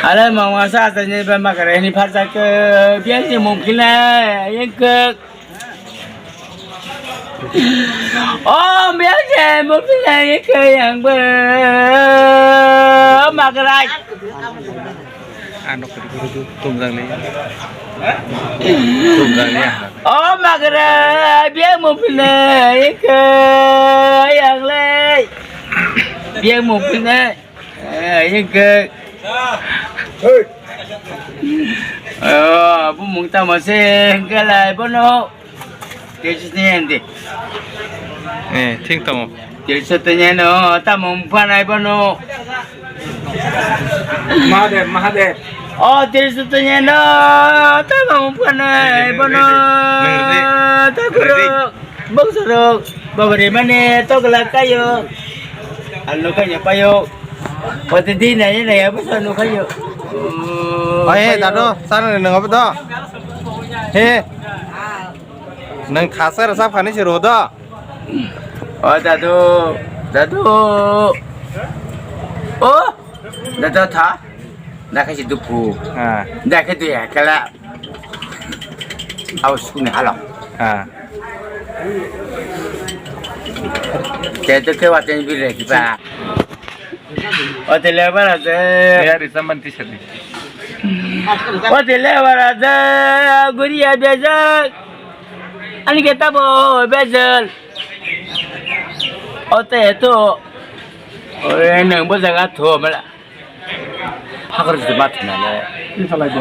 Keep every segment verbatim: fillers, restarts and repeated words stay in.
Ale mama sa sa ni ba makare ni phar sa ke biang ni mungkin na yang ke. Oh, biang je mungkin na yang ke yang ba makrai. Ano kiri kiri tu tumjang ni. Tumjang ni. Oh, makrai biang mungkin na yang ke yang le. Biang mungkin na. Eh, hingke. Oh, bumung tamo se hingke lai bono. Tesis ni endi. Eh, thik tamo. Tesis tanya no, tamo mukha nai bono. Mahadev, Mahadev. Oh, tesis tanya no, tamo mukha nai bono. Nang redi. Nang redi. Takuro. Bongsorok, babari mane tokla kayo. Ano kayo payo. Pati di naya naya basa no kayo. Oh, eh, payo. Dado, sana nang apa to? He. Nang khasa rasa phani siro do. Oh, dado, dado. Oh, dado tha. Dakhe si dupu. Ha. Dakhe duya kala. Au sukni halok. Ha. Te to ke waten bire kiba. Hotel bara je. Ya, risaman tisari. Hotel bara je. Guriya bejak. Ani kita bo bejal. Ote to. Oi nang bo jaga tho mala. Phakar se mat na le. Ni salai de.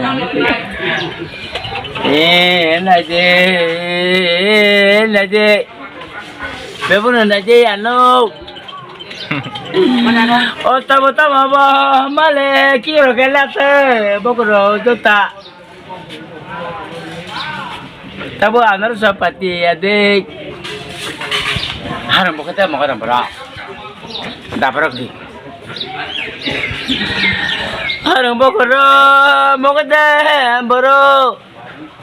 Eh, nai de. Nai de. Bebono nai de ano. O tamo tamo bo male ki ro ke la te bokro jota. Tabo anarsa pati ya de. Harang bo kata mo harang bara. Da bara ki. Harang bo koro mo kata boro.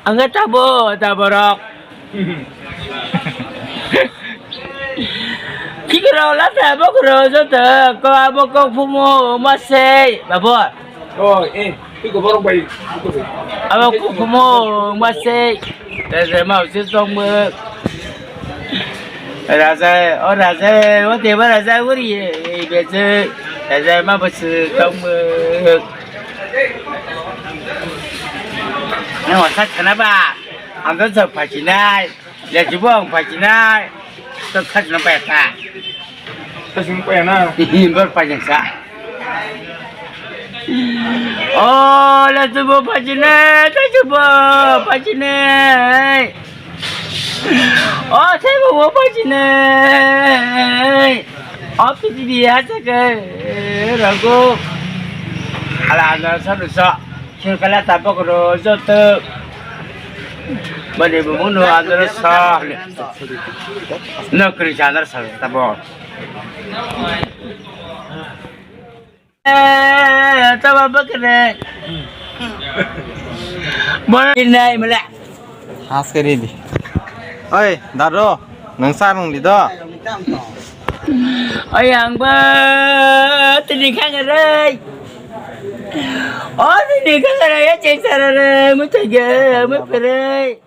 Angga tabo da borok. Kikoro lata bokoro joto ko abo kok phumo masei babo. Oh, eh, iko borok bai. Abo kok phumo masei. Tese mau sis tong mo. Raja, o raja, o deba raja uri, eh, bese, raja ma bese tong mo. Nang wasa khana ba, ang to sok phasinai, ya jibo ang phasinai, to khasna pa ta. Khasna pa na. Bor phasin sa. Oh, la jibo phasinai, la jibo phasinai. Oh, sai bo bo phasinai. Oh, piti di ha sa ke, rago. Ala ala sa sa. Sing kala ta bokoro joto. Bani bumu no andro sa. No kri sa andro sa ta bo. Eh, ta ba bakre. Bo nai mala. Has kari di. Oi, daro, nang sa nang di do. Oi, ang ba tini khang rai. Oh, tini khang rai, ya cek sara rai, mu tege, mu pere.